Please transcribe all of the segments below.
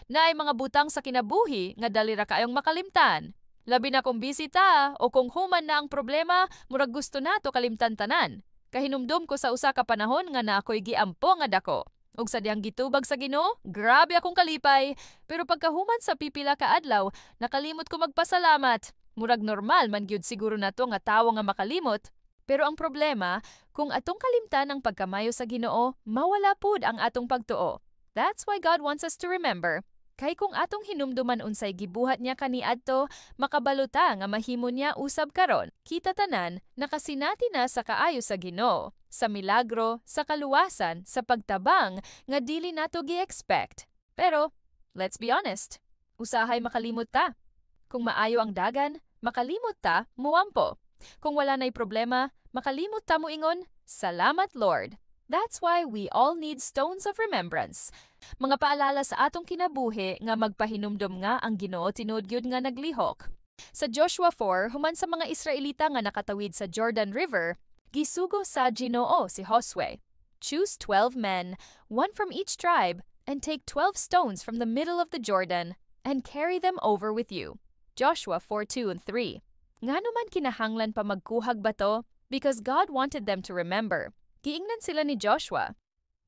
Naay mga butang sa kinabuhi nga dali ra kaayong makalimtan. Labi na kung busy ta o kung human na ang problema, murag gusto nato kalimtan tanan. Kahinumdum ko sa usa ka panahon nga naa ko'y giampo nga dako. Ug sa dihang gitubag sa Ginoo, grabe akong kalipay. Pero pagkahuman sa pipila ka adlaw, nakalimot ko magpasalamat. Murag normal man gyud siguro nato nga tawo nga makalimot. Pero ang problema, kung atong kalimtan ang pagkamayo sa Ginoo, mawala pud ang atong pagtuo. That's why God wants us to remember. Kay kung atong hinumduman unsay gibuhat niya kaniadto, makabalo ta nga mahimo niya usab karon. Kita tanan, nakasinati na sa kaayo sa Ginoo, sa milagro, sa kaluwasan, sa pagtabang nga dili nato gi-expect. Pero, let's be honest, usahay makalimot ta. Kung maayo ang dagan, makalimot ta muampo. Kung wala na'y problema, makalimot ta muingon, "Salamat, Lord." That's why we all need stones of remembrance. Mga paalala sa atong kinabuhi nga magpahinumdom nga ang Ginoo tinuod gyud nga naglihok. Sa Joshua 4, human sa mga Israelita nga nakatawid sa Jordan River, gisugo sa Ginoo si Josue. "Choose 12 men, one from each tribe, and take 12 stones from the middle of the Jordan, and carry them over with you." Joshua 4:2 and 3. Ngano man kinahanglan pa magkuhag bato? Because God wanted them to remember. Giingnan sila ni Joshua,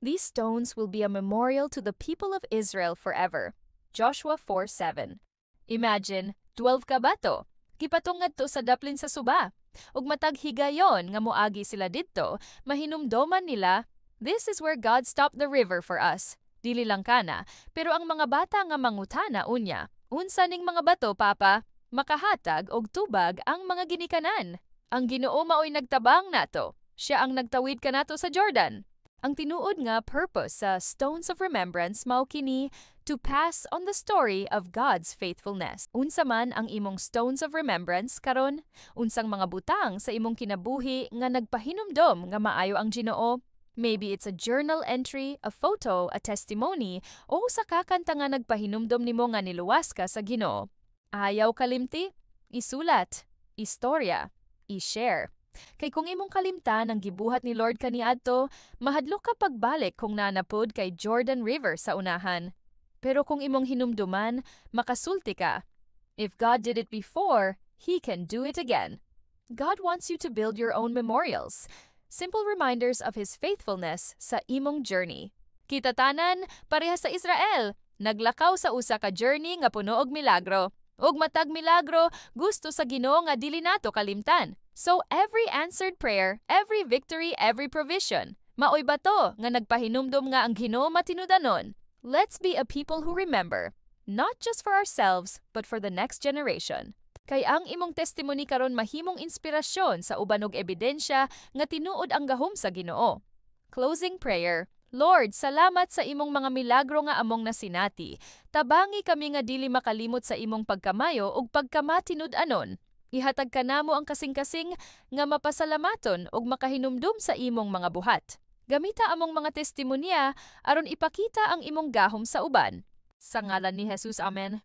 "These stones will be a memorial to the people of Israel forever." Joshua 4:7. Imagine, 12 ka bato. Gipatong ngadto sa daplin sa suba. Ug matag higayon nga moagi sila didto, mahinumdoman nila, "This is where God stopped the river for us." Dili lang kana, pero ang mga bata nga mangutana unya, "Unsa ning mga bato, Papa?" Makahatag og tubag ang mga ginikanan. Ang Ginoo maoy nagtabang nato. Siya ang nagtawid kanato sa Jordan. Ang tinuod nga purpose sa Stones of Remembrance mao kini: to pass on the story of God's faithfulness. Unsa man ang imong Stones of Remembrance karon, unsang mga butang sa imong kinabuhi nga nagpahinumdom nga maayo ang Ginoo? Maybe it's a journal entry, a photo, a testimony, o usa ka kanta nga nagpahinumdom nimo nga niluwas ka sa Ginoo. Ayaw kalimti, isulat, istorya, i-share. Kay kung imong kalimtan ang gibuhat ni Lord kaniadto, mahadlok ka pagbalik kung naa na pud kay Jordan River sa unahan. Pero kung imong hinumduman, makasulti ka, "If God did it before, He can do it again." God wants you to build your own memorials, simple reminders of His faithfulness sa imong journey. Kita tanan, pareha sa Israel, naglakaw sa usa ka journey nga puno og milagro. Ug matag milagro, gusto sa Ginoo nga dili nato kalimtan. So every answered prayer, every victory, every provision, maoy bato nga nagpahinumdom nga ang Ginoo matinud-anon. Let's be a people who remember, not just for ourselves, but for the next generation. Kay ang imong testimony karon mahimong inspirasyon sa uban og ebidensya nga tinuod ang gahom sa Ginoo. Closing prayer. Lord, salamat sa imong mga milagro nga among nasinati. Tabangi kami nga dili makalimot sa imong pagkamayo ug pagkamatinud-anon. Ihatag kanamo ang kasing-kasing nga mapasalamaton ug makahinumdum sa imong mga buhat. Gamita among mga testimonya aron ipakita ang imong gahom sa uban. Sa ngalan ni Jesus, Amen.